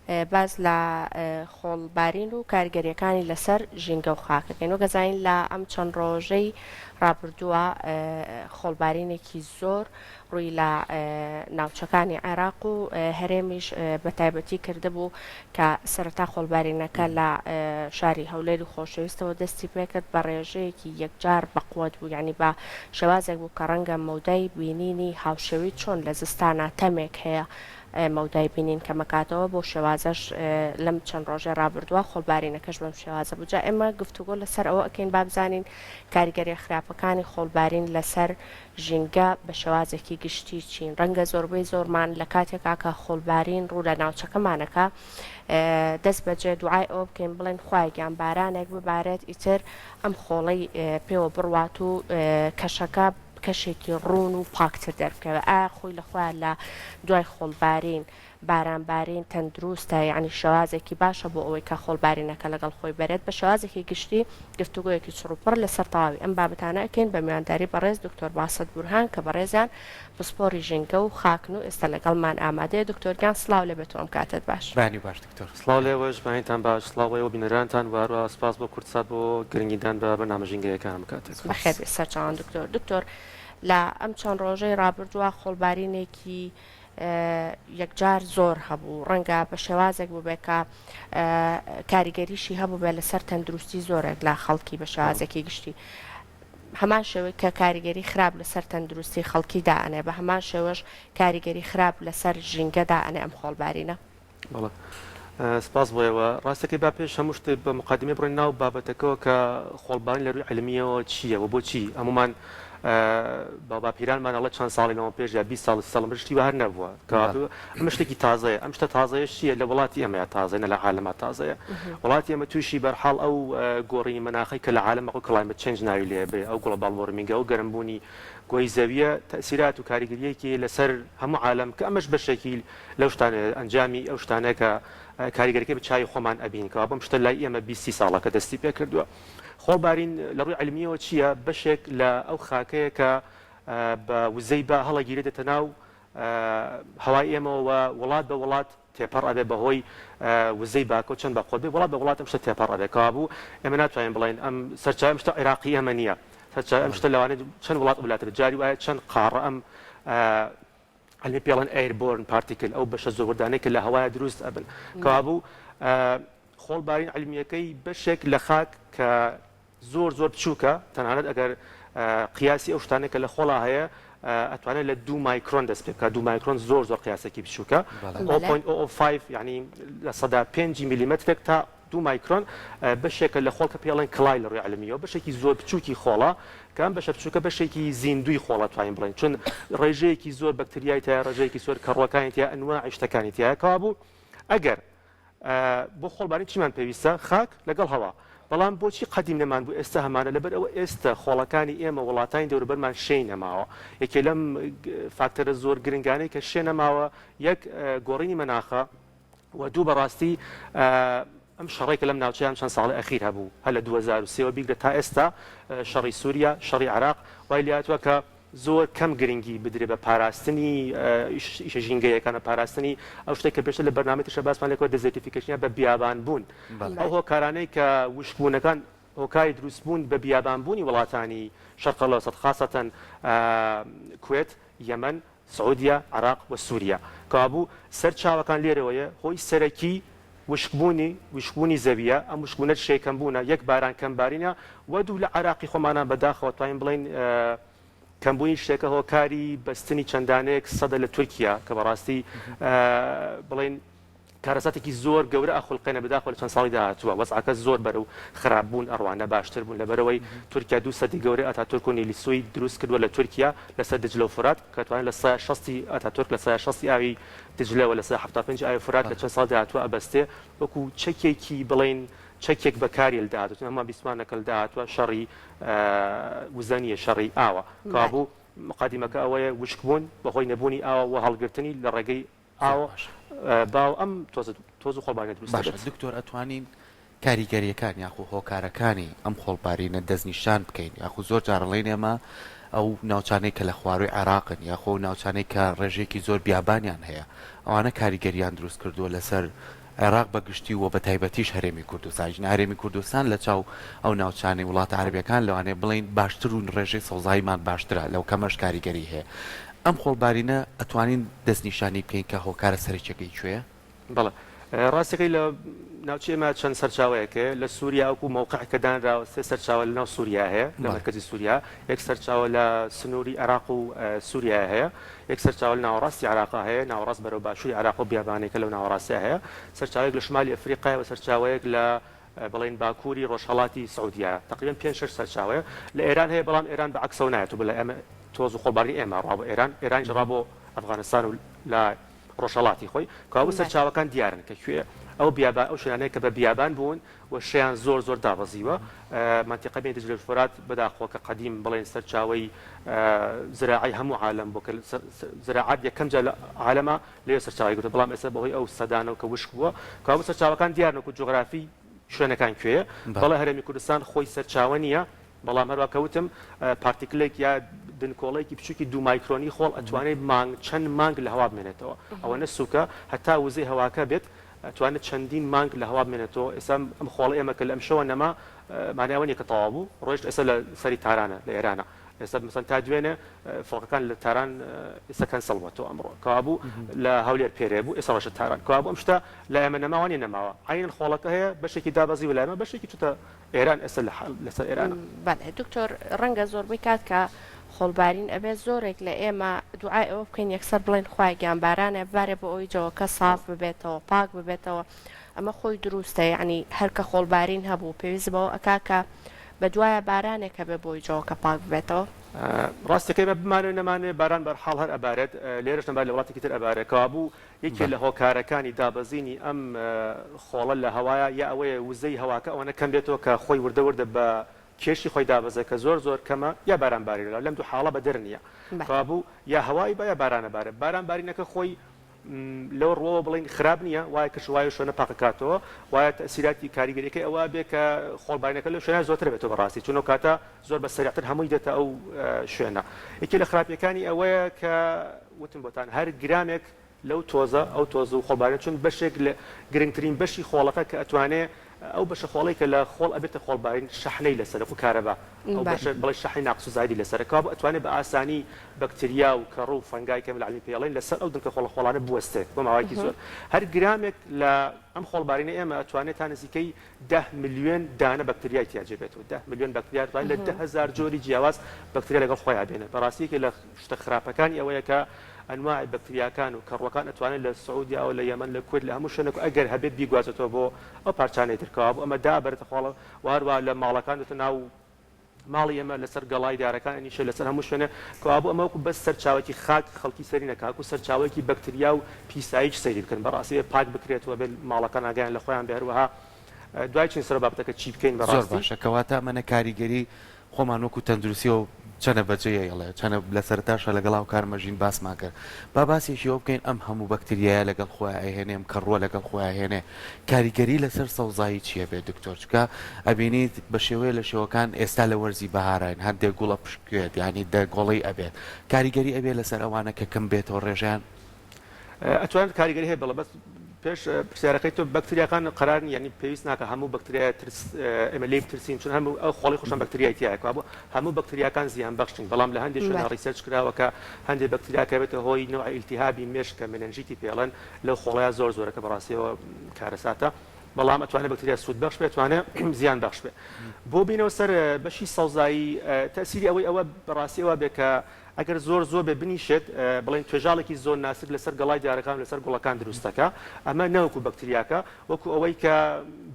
باس لە خۆڵبارین و کاریگەرییەکانی لەسەر ژینگە و خاک ئەکەین. وەک ئەزانین لە ئەم چەند ڕۆژەی ڕابردووە خۆڵبارینێکی زۆر ڕووی لە ناوچەکانی عێراق و هەرێمیش بە تایبەتی کردبوو کە سەرەتا خۆڵبارینەکە لە شاری هەولێری خۆشەویستەوە دەستی پێکرد بە ڕێژەیەکی یەکجار بەقوەت بوو یانی بە شێوازێک بوو کە ڕەنگە مەودای بینینی هاوشێوەی چۆن لە زستانا تەمێک هەیە مەودای بینین کەمەکاتەوە بەو شێوازەش لەم چەند ڕۆژەی ڕابردووە خۆڵبارینەکەش بەم شێوازە بوو جا ئێمە گفتوگۆ لەسەر ئەوە ئەکەین با بزانین کاریگەریە خراپەکانی خۆڵبارین لەسەر ژینگە بە شێوازێکی گشتی چین ڕەنگە زۆربەی زۆرمان لە کاتێکا کە خۆڵبارین ڕوو لە ناوچەکەمانەکا دەست بەجێ دوعای ئەوە بکەین بڵێن خوایە گیان بارانێک ببارێت ئیتر ئەم خۆڵەی پێوە بڕوات و کەشەکە کەشێکی ڕوون و پاکتر دەربکەوێت ئایا خۆی لە خۆیان لە دوای خۆڵبارین باران بارین تەندروستە یانی شێوازێکی باشە بۆ ئەوەی کە خۆڵبارینەکە لەگەڵ خۆی بەرێت بە شێوازێکی گشتی گفتوگۆیەکی چڕوپڕ لەسەر تەواوی ئەم بابەتانە ئەکەین بە میوانداری بەڕێز دکتۆر باسط بورهان کە بەڕێزیان پسپۆڕی ژینگە و خاکن و ئێستا لەگەڵمان ئامادەیە دکتۆر گیان سڵاو لێبێت و ئەم کاتەت باش. بەیانی باش دکتۆر. سڵاو لێوەش بەیانیتان باش سڵاو بۆ ئێوە بینەرانتان و هەروەها سپاس بۆ کوردسات بۆ گرنگیدان بە بەرنامە ژینگەیەکان ئەم کاتەت باش. بەخێر بێی سەرچاوان دکتۆر. دکتۆر لە ئەم چەند ڕۆژەی ڕابردووە خۆڵبارینێکی یەکجار زۆر هەبوو، ڕەنگە بە شێوازێک بووبێ کە کاریگەریشی هەبووبێ لەسەر تەندروستی زۆرێک لە خەڵکی بە شێوازێکی گشتی. هەمان شێوەی کە کاریگەری خراپ لەسەر تەندروستی خەڵکی دائەنێ، بە هەمان شێوەش کاریگەری خراپ لەسەر ژینگە دائەنێ ئەم خۆڵبارینە. بەڵێ سپاس بۆ ئێوە. ڕاستەکەی با پێش هەموو شتێ بە موقەدیمەی بڕۆین ناو بابەتەکەوە کە خۆڵبارین لە رووی عیلمییەوە چییە و بۆچی هەموومان باوباپیرانمان ئەڵێ چەند ساڵی لەمەو پێش یا 20 ساڵ 30 ساڵ لەمەو پێش شتی وا هەر نەبووە. کەوابوو ئەمە شتێکی تازەیە. ئەم شتە تازەیەش چییە؟ لە وڵاتی ئێمەیا تازەیە نە لە عالەما تازەیە. وڵاتی ئێمە تووشی بەرحاڵ ئەو گۆڕینی مەناخەی کە لە عالەم وەکوو climate change ناوی لێ ئەبرێ ئەو global warming ە ئەو گەرمبوونی گۆی زەوییە تەئسیرات و کاریگەرییەکی لەسەر هەموو عالەم کە ئەمەش بەشێکی لەو شتانەیە ئەنجامی ئەو شتانەیە کە کاریگەریەکەی بە چاوی خۆمان ئەبینین کەوابوو ئەم شتە لای ئێمە 20 سی ساڵە کە دەستی پێکردووە. خۆڵ بارین لە ڕووی عیلمییەوە چییە؟ بەشێک لە ئەو خاکەیە کە بە وزەی با هەڵەگیرێ دێتە ناو هەوای ئێمەوە و وڵات بە وڵات تێپەڕ ئەبێ بەهۆی وزەی باکەوە چەند بەقوەت بێ وڵات بە وڵات ئەم شتە تێپەڕ ئەبێ کەوابوو ئێمە ناتوانین بڵێین ئەم سەرچاوەی ئەم شتە عێراقی ئێمە نییە سەرچاوەی ئەم شتە لەوانەیە چەند وڵات ئەولاتر بێت جاری وایە چەند قاڕە ئەم عەلمی پێڵێن airborne particle ئەو بەشە زۆر وردانەی کە لە هەوایە دروست ئەبن کەوابوو خۆڵ بارین عەلمیەکەی بەشێک لە خاک کە زۆر زۆر بچووکە تەنانەت ئەگەر قیاسی ئەو شتانەی کە لە خۆڵا هەیە ئەتوانێت لە دوو مایکرۆن دەست پێ بکات دوو مایکرۆن زۆر زۆر قیاسێکی بچووکە 0.005 یعنی 5% میلیمەترێک تا دوو مایکرۆن بەشێکە لە خۆڵ کە پێی ئەڵێن clay لە ڕووی عەلمیەوە بەشێکی زۆر بچووکی خۆڵە کە ئەم بەشە بچووکە بەشێکی زیندووی خۆڵە توانین بڵێین چون ڕێژەیەکی زۆر بەکتریای تایە ڕێژەیەکی زۆر کەڕووەکانی تیا ئەنواعی شتەکانی تایە کەوابوو ئەگەر بۆ خۆڵبارین چیمان پێویستە خاک لەگەڵ هەوا بەڵام بۆچی قەدیم نەمان بوو ئێستا هەمانە لەبەر ئەوە ئێستا خۆڵەکانی ئێمە وڵاتانی دەوروبەرمان شێی نەماوە یەکێ لەم فاکتەرە زۆر گرنگانەی کە شێ نەماوە یەک گۆڕینی مەناخە و دوو بەڕاستی ئەم شەڕەی کە لەم ناوچەیە ئەم چەند ساڵەی ئەخیر هەبوو هەر لە 2003 وە بیگرە تا ئێستا شەڕی سوریا شەڕی عێراق وای لێهاتووە کە زۆر کەم گرنگی بدرێ بە پاراستنی ئیشە ژینگەیەکان بە پاراستنی ئەو شتێک کە پێشتر لە بەرنامەی ترشە باسمان لێکەوە desertification بە بیابان بوون ئەو هۆکارانەی کە وشکبوونەکان هۆکاری دروستبوون بە بیابانبوونی وڵاتانی شەرق ئەوسەت خاسەتەن کوێت یەمەن سعودیە، عێراق و سوریا. کەوابوو سەرچاوەکان لێرەوەیە، هۆی سەرەکی وشکبوونی وشکبوونی زەوییە، ئەم وشکبوونە شێ کەمبوونە، یەک باران کەم بارینە و دوو لە عێراقی خۆمانا بەداخەوە توانین بڵێین کەمبوونی شێکە هۆکاری بەستنی چەندانەیەک سەدە لە تورکیا کە بەڕاستی بڵێین کارەساتێکی زۆر گەورە ئەخولقێنێ بەداخەوە لە چەند ساڵی داهاتووە وەزعەکە زۆر بەرەو خراپ بوون ئەڕوا نە باشتر بوون لەبەرئەوەی تورکیا دوو سەدی گەورەی ئەتاتورک و نیلیسوی دروست کردووە لە تورکیا لەسەر دجلە و فورات کە توانێت لە سەیا شەستی ئەتاتورک لە سەیا شەستی ئاوی دجلە و لە سەیا 75 ئاوی فورات لە چەند ساڵی داهاتووە ئەبەستێ وەکو چەکێکی بڵێین چەکێک بەکاری لە داهاتوو چون هەمووان بیستمانە کە لە داهاتووە شەڕی وزە نییە شەڕی ئاوە کەوابوو مقادیمەکە ئەوەیە وشکبوون بەهۆی نەبوونی ئاوە و هەڵگرتنی لە ڕێگەی ئاو باو ئەم تۆزە تۆز و خۆڵبارینە دروست باشە دەبێت. دکتۆر ئەتوانین کاریگەریەکان یاخو هۆکارەکانی ئەم خۆڵبارینە دەستنیشان بکەین یاخو زۆر جار ئەڵێین ئێمە. ئەو ناوچانەی کە لە خوارووی عێراقن یاخۆ ئەو ناوچانەی کە ڕێژەیەکی زۆر بیابانیان هەیە ئەوانە کاریگەریان دروست کردووە لەسەر عێراق بە گشتی و بە تایبەتیش هەرێمی کوردستان ژنا هەرێمی کوردستان لە چاو ئەو ناوچانەی وڵاتە عەرەبیەکان لەوانەیە بڵێین باشتر و ڕێژەی سەوزاییمان باشترە لەو کەمەش کاریگەری هەیە ئەم خۆڵبارینە ئەتوانین دەستنیشانی بکەین کە هۆکارە سەرەکیەکەی کوێیە؟ بەڵێ ڕاستەکەی لە ناوچەی ئێمە چەند سەرچاوەیەک هەیە لە سووریا وەکو مەوقع کە دانراوە سێ سەرچاوە لە ناو سووریا هەیە لە مەرکەزی سووریا یەک سەرچاوە لە سنووری عێراق و سووریا هەیە یەک سەرچاوە لە ناوەڕاستی عێراقا هەیە ناوەڕاست بەرەو باشووری عێراق و بیابانێکە لەو ناوەڕاستیا هەیە سەرچاوەیەک لە شمالی ئەفریقایە و سەرچاوەیەک لە بڵێین باکووری ڕۆژهەڵاتی سعودیایە تەقریبەن پێنج شەش سەرچاوەیە لە ئێران هەیە بەڵام ئێران بە عەکسەوە نایەت و بە لای ئێمە تۆز و خۆڵبارینی ئێمە ڕا بۆ ئێران ئێرانیش ڕا بۆ ئەفغانستان و لە ڕۆژهەڵاتی خۆی کەوابوو سەرچاوەکان دیارن کە کوێ ئەو بیابان ئەو شوێنانەیە کە بە بیابان بوون و شەیان زۆر زۆر دابەزیوە مەنتیقە بین دجلە فورات بەداخەوە کە قەدیم بڵێن سەرچاوەی زراعی هەموو عالەم بۆ کە زراعات یەکەم جار لە عالەما لەوێ سەرچاوەی گرتووە بەڵام ئێستا بەهۆی ئەو سەدانەوە کە وشک بووە کەوابوو سەرچاوەکان دیارن وەکو جوغرافی شوێنەکان کوێیە بەڵێ هەرێمی کوردستان خۆی سەرچاوە نییە بەڵام هەروا کە وتم particle ێک یا دنکۆڵەیەکی بچووکی دوو مایکرۆنی خۆڵ ئەتوانێت مانگ چەند مانگ لە هەوا بمێنێتەوە ئەوەنە سووکە هەتا وزەی هەواکە بێت ئەتوانێت چەندین مانگ لە هەوا بمێنێتەوە ئێستا ئەم خۆڵە ئێمە کە لە ئەمشەوە نەما مانای ئەوە نییە کە تەواو بوو ڕۆیشت ئێستا لە سەری تارانە لە ئێرانە ئێستا مەسەن تا دوێنێ فڕۆکەکان لە تاران ئێستا cancel بووەتەوە ئەمڕۆ کەوابوو لە هەولێر پێرێ بوو ئێستا ڕۆشتە تاران کەوابوو ئەم شتە لە ئێمە نەماوە نیە نەماوە عەینەن خۆڵەکە هەیە بەشێکی دابەزیوە لە ئێمە بەشێکی چووتە ئێران ئێستا لە حاڵ لەسەر ئێرانە. بەڵێ دکتۆر ڕەنگە زۆربەی کات کە خۆڵبارین ئەبێت زۆرێک لە ئێمە دوعای ئەوە بکەین یەکسەر بڵێین خوایە گیان بارانێ ببارێ بۆ ئەوەی جەوەکە ساف ببێتەوە پاک ببێتەوە ئەمە خۆی دروستە یەعنی هەر کە خۆڵبارین هەبوو پێویست بەوە ئەکا کە بەدوایە بارانێک هەبێ بۆی جەوەکە پاک ببێتەوە. ڕاستەکەی ئێمە بمانەوێ نەمانەوێ باران بەرحاڵ هەر ئەبارێت لێرەش نەبارێت لە وڵاتێکی تر ئەبارێ کەوابوو یەکێ لە هۆکارەکانی دابەزینی ئەم خۆڵە لە هەوایە یا ئەوەیە وزەی هەواکە ئەوەنە کەم بێتەوە کە خۆی وردە وردە بە کێشی خۆی دابەزێ کە زۆر زۆر کەمە یا باران بارینە لەم دوو حاڵە بەدەر نییە کەوابوو یا هەوای با یا بارانە بارێ باران بارینەکە خۆی لەو ڕووەوە بڵێین خراپ نییە وایە کەش وایە شوێنە پاکەکاتەوە وایە تەئسیراتی کاریگەریەکەی ئەوە بێ کە خۆڵبارینەکە لەو شوێنە زۆرتر بێتەوە بەڕاستی چون ئەو کاتە زۆر بە سەریعتر هەمووی دێتە ئەو شوێنە یەکێ لە خراپیەکانی ئەوەیە کە وتم بۆتان هەر گرامێک لەو تۆزە ئەو تۆز و خۆڵبارینە چون بەشێک لە گرنگترین بەشی خۆڵەکە کە ئەتوانێ ئەو بەشە خۆڵەی کە لە خۆڵ ئەبێتە خۆڵبارین شەحنەی لەسەرە وەکو کارەبا ئەو بەشە بڵێ شەحنەی ناقس و زایدی لەسەرە کەوابوو ئەتوانێ بە ئاسانی بەکتریا و کەڕوو و fungi کە لە عەلمی پێی ئەڵێن لەسەر ئەو دنکە خۆڵە خۆڵانە بوەستێ بۆ ماوەیەکی زۆر هەر گرامێک لە ئەم خۆڵبارینە ئێمە ئەتوانێ تا نزیکەی 10 ملیۆن دانە بەکتریای تیا جێ بێتەوە 10 ملیۆن بەکتریا دەتوانێت لە 10,000 جۆری جیاواز بەکتریا لەگەڵ خۆیان بێنێت بەڕاستی یەکێ لە شتە خراپەکانی ئەوەیە کە ئەنواعی بەکتریاکان و کەڕووەکان ئەتوانێت لە سعودیاوە لە یەمەن لە کوەیت لە هەموو شوێنێک و ئەگەر هەبێت بیگوازێتەوە بۆ ئەو پارچانەی تر کەوابوو ئەمە دابەرێتە خواڵە و هەروەها لە ماڵەکان دێتە ناو ماڵی ئێمە لەسەر گەڵای دارەکان ئەنیشێ لەسەر هەموو شوێنێ کەوابوو ئەمە وەکو بەس سەرچاوەکی خاک خەڵکی سەیری نەکا وەکو سەرچاوەیەکی بەکتریا و پیساییش سەیری بکەن بەڕاستی بێ پاک بکرێتەوە بێ ماڵەکان ئاگایان لە خۆیان بێ هەروەها دوای چین سەر بابەتەکە چی بکەین زۆر بەڕاستی. باشە کەواتە ئەمەنە کاریگەری خۆمان وەکو تەندروستیەوە چەنە بەجێ ئەیڵێ چەنە لە سەرەتاشا لەگەڵ هاوکار مەژین باسمان کرد با باسێکی ئەوە بکەین ئەم هەموو بەکتریایە لەگەڵ خۆیا ئەیهێنێ ئەم کەڕووە لەگەڵ خۆیا ئەیهێنێ کاریگەری لەسەر سەوزایی چیە بێ دکتۆر چونکە ئەبینیت بە شێوەیە لە شێوەکان ئێستا لە وەرزی بەهاراین هەندێک گوڵ ئەپشکوێت یانی دەگۆڵی ئەبێت کاریگەری ئەبێ لەسەر ئەوانە کە کەم بێتەوە ڕێژەیان؟ ئەتوانێت کاریگەری هەیە بەڵێ بەس پێش پرسیارەکەی تۆ بەکتریاکان قەرار نییە یانی پێویست ناکە هەموو بەکتریای ترس ئێمە لێی بترسین چون هەموو ئەو خۆڵی خۆشان بەکتریای تیایە کەوابوو هەموو بەکتریاکان زیان بەخش نین بەڵام لە هەندێک شوێنە research کراوە کە هەندێک بەکتریا کە بێتە هۆی نەوع ئیلتیهابی مێشک کە meningitis ی پێڵێن لەو خۆڵەیە زۆر زۆرە کە بەڕاستیەوە کارەساتە بەڵام ئەتوانێت بەکتریا سوود بەخش بێت توانێت زیان بەخش بێت بۆ بینەوە سەر بەشی سەوزایی تەسیری ئەوەی ئەوە بەڕاستی ئەوە بێ کە ئەگەر زۆر زۆر بێ بنیشێت بڵێن توێژاڵێکی زۆر ناسک لەسەر گەڵای دارەکان و لەسەر گوڵەکان دروست دەکا ئەمە نەوەکو بەکتریاکە وەکو ئەوەی کە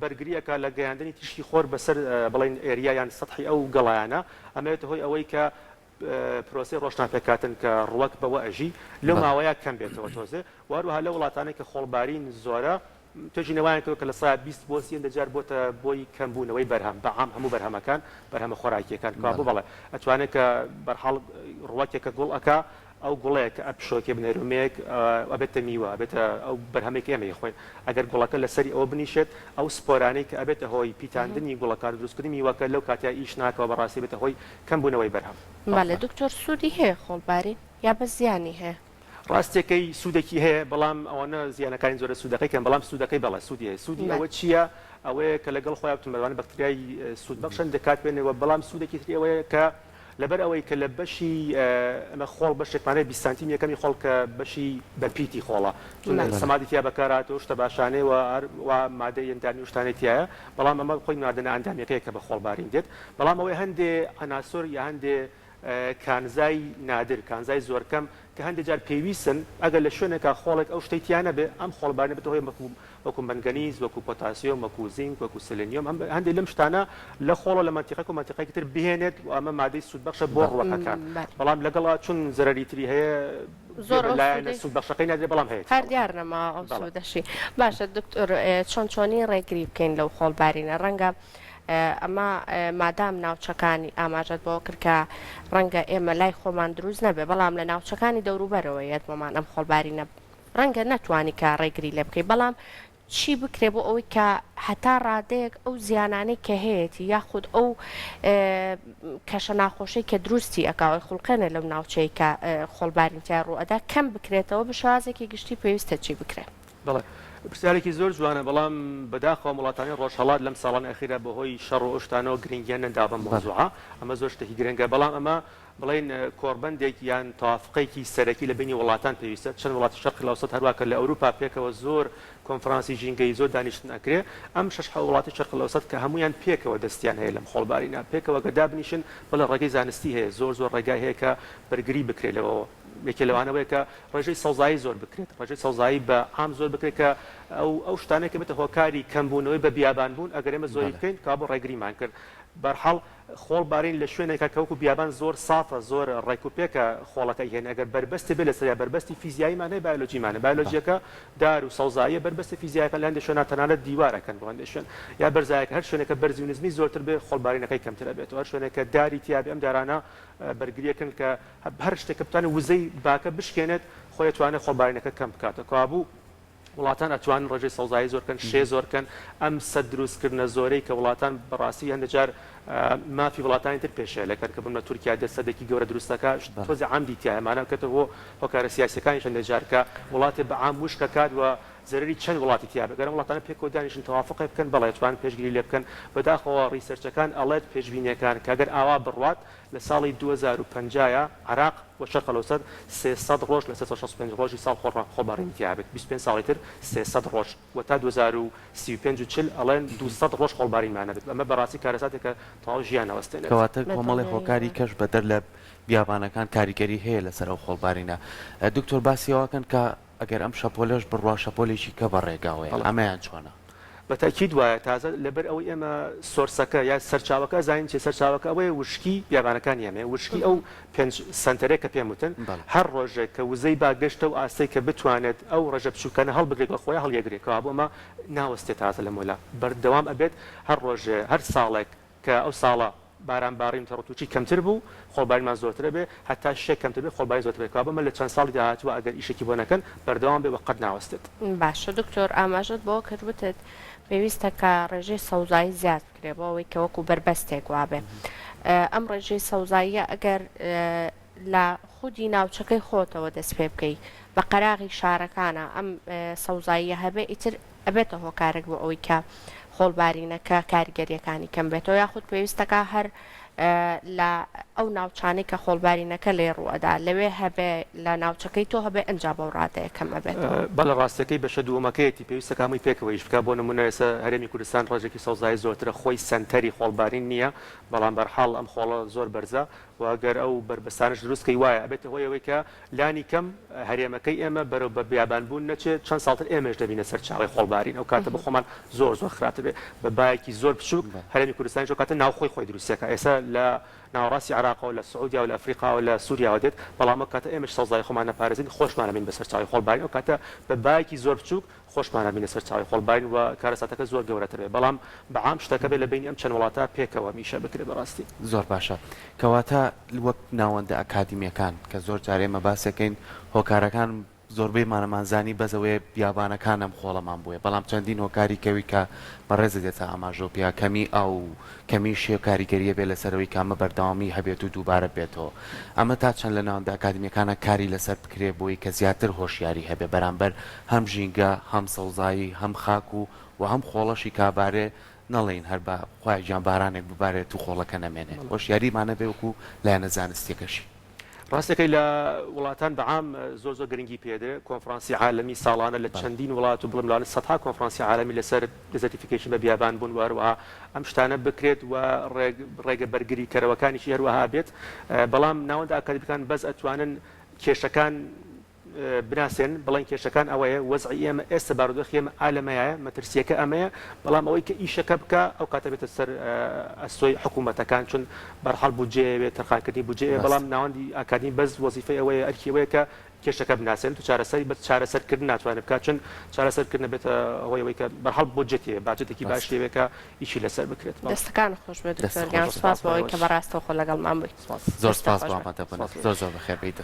بەرگری ئەکا لە گەیاندنی تیشکی خۆر بەسەر بڵێن area یان سەتحی ئەو گەڵایانە ئەمەوێتە هۆی ئەوەی کە پرۆسەی ڕۆشناپێکهاتن کە ڕوەک بەوە ئەژی لەو ماوەیە کەم بێتەوە تۆزێ و هەروەها لەو وڵاتانەی کە خۆڵبارین زۆرە توێژینەوەیان کردوە کە 20% بۆ 30 هێندە جار بۆتە بۆی کەم بوونەوەی بەرهەم بە عام هەموو بەرهەمەکان بەرهەمە خۆراکیەکان کەوابوو بەڵێ ئەتوانێت کە بەرحاڵ ڕوەکێک کە گوڵ ئەکا. ئەو گوڵەیە کە ئەپشۆکێ بنەرومێک ئەبێتە میوە ئەبێتە ئەو بەرهەمەی کە ئێمە ئەیخۆین ئەگەر گوڵەکە لەسەری ئەوە بنیشێت ئەو سپۆرانەی کە ئەبێتە هۆی پیتاندنی گوڵەکان و دروستکردنی میوەکە لەو کاتەیا ئیش ناکا و بەڕاستی ئەبێتە هۆی کەمبوونەوەی بەرهەم. بەڵێ دکتۆر سوودی هەیە خۆڵبارین یا بەس زیانی هەیە؟ ڕاستیەکەی سوودێکی هەیە بەڵام ئەوەنە زیانەکانی زۆرە سوودەکەی کەم بەڵام سوودەکەی بەڵێ سوودی هەیە سوودی ئەوە چییە ئەوەیە کە لەگەڵ خۆیان بتون بەکتریای سوودبەخشن دەکات پێنەوە بەڵام سوودێکی تری ئەوەیە کە لەبەر ئەوەی کە لە بەشی ئەمە خۆڵ بەشێکمان هەیە 20 سانتیم یەکەمی خۆڵ کە بەشی بە پیتی خۆڵە چون سەمادی تیا بەکارهاتووە شتە باشانەی و هەر وا مادەی ئەندامی و شتانەی تیایە بەڵام ئەمە خۆی مادە نائەندامیەکەیە کە بە خۆڵبارین دێت بەڵام ئەوەی هەندێ عەناسۆر یا هەندێ کانزای نادر، کانزای زۆرکەم، کە هەندێ جار پێویستن، ئەگەر لە شوێنێکا خۆڵێک ئەو شتەی تیا نەبێ، ئەم خۆڵبارینە بێتە هۆی وەکوو وەکوو مەنگەنیز، وەکوو پۆتاسیۆم، وەکوو زینک، وەکوو سلنیۆم، ئەم هەندێ لەم شتانە لە خۆڵە لە مەنتیقەک و مەنتیقەیەکی تر بهێنێت و ئەمە مادەی سوودبەخشە بۆ ڕووەکەکان. بەڵام لەگەڵ چون زەرەری تری هەیە، زۆر ئەو لایەنە سوودبەخشەکەی نادرێ بەڵام هەیەتی. هەر دیار نەماوە ئەو سوودەشی. باشە دکتۆر چۆن چۆنی ڕێگری بکەین لەو خۆڵبارینە؟ ڕەنگە ئەمە مادام ناوچەکانی ئاماژەت بەوە کرد کە ڕەنگە ئێمە لای خۆمان دروست نەبێ بەڵام لە ناوچەکانی دەوروبەرەوە یەت بۆمان ئەم خۆڵبارینە ڕەنگە نەتوانی کە ڕێگری لێ بکەی بەڵام چی بکرێ بۆ ئەوەی کە هەتا ڕادەیەک ئەو زیانانەی کە هەیەتی یاخود ئەو کەشە ناخۆشەی کە دروستی ئەکا و ئەیخوڵقێنێ لەو ناوچەی کە خۆڵبارین تیا ڕوو ئەدا کەم بکرێتەوە بە شێوازێکی گشتی پێویستە چی بکرێ؟ بەڵێ پرسیارێکی زۆر جوانە بەڵام بەداخەوە وڵاتانی ڕۆژهەڵات لەم ساڵانە ئەخیرا بەهۆی شەڕ و ئەو شتانەوە گرنگیان نەداوە بەم مەوزوعە ئەمە زۆر شتێکی گرنگە بەڵام ئەمە بڵێین کۆڕبەندێک یان تەوافقێکی سەرەکی لە بەینی وڵاتان پێویستە چەند وڵاتی شەرقی ئەوسەت هەروا کە لە ئەوروپا پێکەوە زۆر کۆنفرانسی ژینگەیی زۆر دانیشتن ئەکرێ ئەم شەش حەوت وڵاتی شەرقی ئەوسەت کە هەموویان پێکەوە دەستیان هەیە لەم خۆڵبارینە پێکەوە گەر دابنیشن بەڵێ ڕێگەی زانستی هەیە زۆر زۆر ڕێگای هەیە کە بەرگری بکرێ لەوەوە یەکێ لەوانە ئەوەیە کە ڕێژەی سەوزایی زۆر بکرێت، ڕێژەی سەوزایی بە عام زۆر بکرێت کە ئەو ئەو شتانەی کە بێتە هۆکاری کەمبوونەوەی بە بیابان بوون ئەگەر ئێمە زۆری بکەین کەوابوو ڕێگریمان کرد. بەرحاڵ خۆڵ بارین لە شوێنێکە کە وەکو بیابان زۆر سافە زۆر ڕێک و پێکە خۆڵەکە ئەیهێنێ ئەگەر بەربەستێ بێ لەسەریا بەربەستی فیزیاییمان هەیە بایۆلۆجیمان هەیە بایۆلۆجیەکە دار و سەوزاییە بەربەستە فیزیایەکان لە هەندێک شوێنا تەنانەت دیوار ئەکەن بۆ هەندێک شوێن یا بەرزایەکە هەر شوێنێکە بەرزی و نزمی زۆرتر بێ خۆڵبارینەکەی کەمتر ئەبێتەوە هەر شوێنێکە داری تیابێ ئەم دارانە بەرگریەکەن کە هەر شتێک کە بتوانێت وزەی باکە بشکێنێت خۆی ئەتوانێت خۆڵبارینەکە کەم بکاتەوە کەوابوو وڵاتان ئەتوانن ڕێژەی سەوزایی زۆر کەن شێ زۆر کەن ئەم سەد دروستکردنە زۆرەی کە وڵاتان بەڕاستی هەندێک جار مافی وڵاتانی تر پێشێلەکەن کە بمە تورکیا دێت سەدێکی گەورە دروستەکە تۆزی عام دیتیایە مانە کەتە بۆ هۆکارە سیاسەکانیش هەندێک جار کە وڵاتێ بە عام وشکەکات و زەرەری چەند وڵاتی تیا بێت گەر ئەم وڵاتانە پێکەوە دانیشن تەوافقێ بکەن بەڵێ ئەتوانن پێشگیری لێ بکەن بەداخەوە research ەکان ئەڵێت پێشبینیەکان کە گەر ئاوا بڕوات لە ساڵی 2050 یا عراق و شەرق الاوسط 300 ڕۆژ لە 365 ڕۆژی ساڵ خۆڕ خۆڵبارینی تیا بێت 25 ساڵی تر 300 ڕۆژ و تا 2035 و 40 ئەڵێن 200 ڕۆژ خۆڵبارینمان نەبێت ئەمە بەڕاستی کارەساتێکە تەواو ژیان ئەوەستێنێت. کەواتە کۆمەڵێ هۆکاری کەش بەدەر لە بیابانەکان کاریگەری هەیە لەسەر ئەو خۆڵبارینە. دکتۆر باسی ئەوەکەن کە ئەگەر ئەم شەپۆلەش بڕوا شەپۆلێکی کە بە ڕێگاوەیە ئەمەیان چۆنە؟ بە تەئکید وایە تازە لەبەر ئەوەی ئێمە source ەکە یا سەرچاوەکە ئەزانین چیە سەرچاوەکە ئەوەیە وشکی بیابانەکانی ئێمەیە وشکی ئەو پێنج سەنتەرەی کە پێم وتن هەر ڕۆژێک کە وزەی با گەشتە ئەو ئاستەی کە بتوانێت ئەو ڕێژە بچوکانە هەڵبگرێت لە خۆیا هەڵیەگرێ کەوابوو ئەمە ناوەستێ تازە لەمەولا بەردەوام ئەبێت هەر ڕۆژێ هەر ساڵێک کە ئەو ساڵە باران بارین و تەڕوتووچی کەمتر بوو، خۆڵبارینمان زۆرتر ئەبێ، هەتا شێ کەمتر بێ خۆڵبارین زۆرتر ئەبێ، کەوابوو ئەمە لە چەند ساڵی داهاتووە ئەگەر ئیشێکی بۆ نەکەن بەردەوام بێ و قەت ناوەستێت. باشە دکتۆر ئاماژەت بەوە کرد وتت پێویستە کە ڕێژەی سەوزایی زیاد بکرێ بۆ ئەوەی کە وەکو بەربەستێک وابێ ئەم ڕێژەی سەوزاییە ئەگەر لە خودی ناوچەکەی خۆتەوە دەست پێ بکەی بە قەراغی شارەکانە ئەم سەوزاییە هەبێ ئیتر ئەبێتە هۆکارێک بۆ ئەوەی کە خۆڵبارینەکە کاریگەریەکانی کەم بێتەوە یاخود پێویستەکە هەر لە ئەو ناوچانەی کە خۆڵبارینەکە لێ ڕووئەدا لەوێ هەبێ لە ناوچەکەی تۆ هەبێ ئەنجا بەو ڕادەیە کەم ئەبێتەوە. بەڵێ ڕاستەکەی بەشە دووەمەکەیەتی پێویستە کە هەمووی پێکەوە ئیش بکا بۆ نموونە ئێستا هەرێمی کوردستان ڕێژێکی سەوزایی زۆرترە خۆی سەنتەری خۆڵبارین نییە بەڵام بەرحاڵ ئەم خۆڵە زۆر بەرزە وە گەر ئەو بەربەستانەش دروست کەی وایە ئەبێتە هۆی ئەوەی کە لانی کەم هەرێمەکەی ئێمە بەرەو بە بیابان بوون نەچێت چەند ساڵتر ئێمەش دەبینە سەرچاوەی خۆڵبارین ئەو کاتە بۆ خۆمان زۆر زۆر خراپتر بێ بە بایەکی زۆر بچووک هەرێمی کوردستانیش ئەو کاتە ناوخۆی خۆی دروستەکە ئێستا. لە ناوەڕاستی عێراقەوە، لە سعودیاوە، لە ئەفریقاوە، لە سوریاوە دێت، بەڵام ئەو کاتە ئێمەش سەوزایی خۆمان نەپارێزین خۆشمان ئەبین بە سەرچاوەی خۆڵبارین، ئەو کاتە بە بایەکی زۆر بچووک خۆشمان ئەبینە سەرچاوەی خۆڵبارین و کارەساتەکە زۆر گەورەتر بێ، بەڵام بە عام شتەکە بێ لە بەینی ئەم چەند وڵاتە پێکەوە ئەم ئیشە بکرێ بەڕاستی. زۆر باشە کەواتە وەک ناوەندە ئەکادیمیەکان کە زۆر جار ئێمە باسەکەین هۆکارەکان زۆربەیمانەمان زانی بەس ئەوەیە بیابانەکان ئەم خۆڵەمان بۆیە بەڵام چەندین هۆکاری کەوی کە بەڕێزت ئێستا ئاماژەو پێیا کەمی ئاو و کەمی شێ کاریگەریە بێ لەسەر ئەوەی کە ئەمە بەردەوامی هەبێت و دووبارە بێتەوە ئەمە تا چەند لە ناوەندە ئەکادیمیەکانا کاری لەسەر بکرێ بۆی کە زیاتر هۆشیاری هەبێ بەرامبەر هەم ژینگە هەم سەوزایی هەم خاک و وە هەم خۆڵەشی کابارێ نەڵێین هەر با خوایە گیان بارانێک ببارێت و خۆڵەکە نەمێنێ هۆشیاریمان هەبێ وەکو لایەنە زانستیەکەشی. ڕاستەکەی لە وڵاتان بە عام زۆر زۆر گرنگی پێدرێ کۆنفرانسی عالەمی ساڵانە لە چەندین وڵات و بڵێم لەوانە سەدها کۆنفرانسی عالەمی لەسەر desertification بە بیابان بوون و هەروەها ئەم شتانە بکرێت و ڕێگە بەرگری کەرەوەکانیشی هەروەها بێت بەڵام ناوەندە ئاکادمیکان بەس ئەتوانن کێشەکان بناسێنن بڵێن کێشەکان ئەوەیە وەزعی ئێمە ئێستا بارودۆخی ئێمە ئا لەمەیایە مەترسیەکە ئەمەیە بەڵام ئەوەی کە ئیشەکە بکا ئەو کاتە بێتە سەر ئەستۆی حکوومەتەکان چون بەرحاڵ بودجەیە بێت تەرخانکردنی بودجەیە بەڵام ناوەندی ئاکادمی بەس وەزیفەی ئەوەیە ئەرکی ئەوەیە کە کێشەکە بناسێنێت و چارەسەری بەس چارەسەرکردن ناتوانێت بکات چون چارەسەرکردن بێتە هۆی ئەوەی کە بەرحاڵ بودجە تێ باجەتێکی باش تێ کە ئیشی لەسەر بکرێت. دەستەکانت خۆش بێت دکتۆر گیان سوپاس بۆ ئەوەی کە بەڕاستەوخۆ لەگەڵمان بوویت. زۆر سوپاس بۆ ئامادەبوونت زۆر زۆر بەخێربێیت.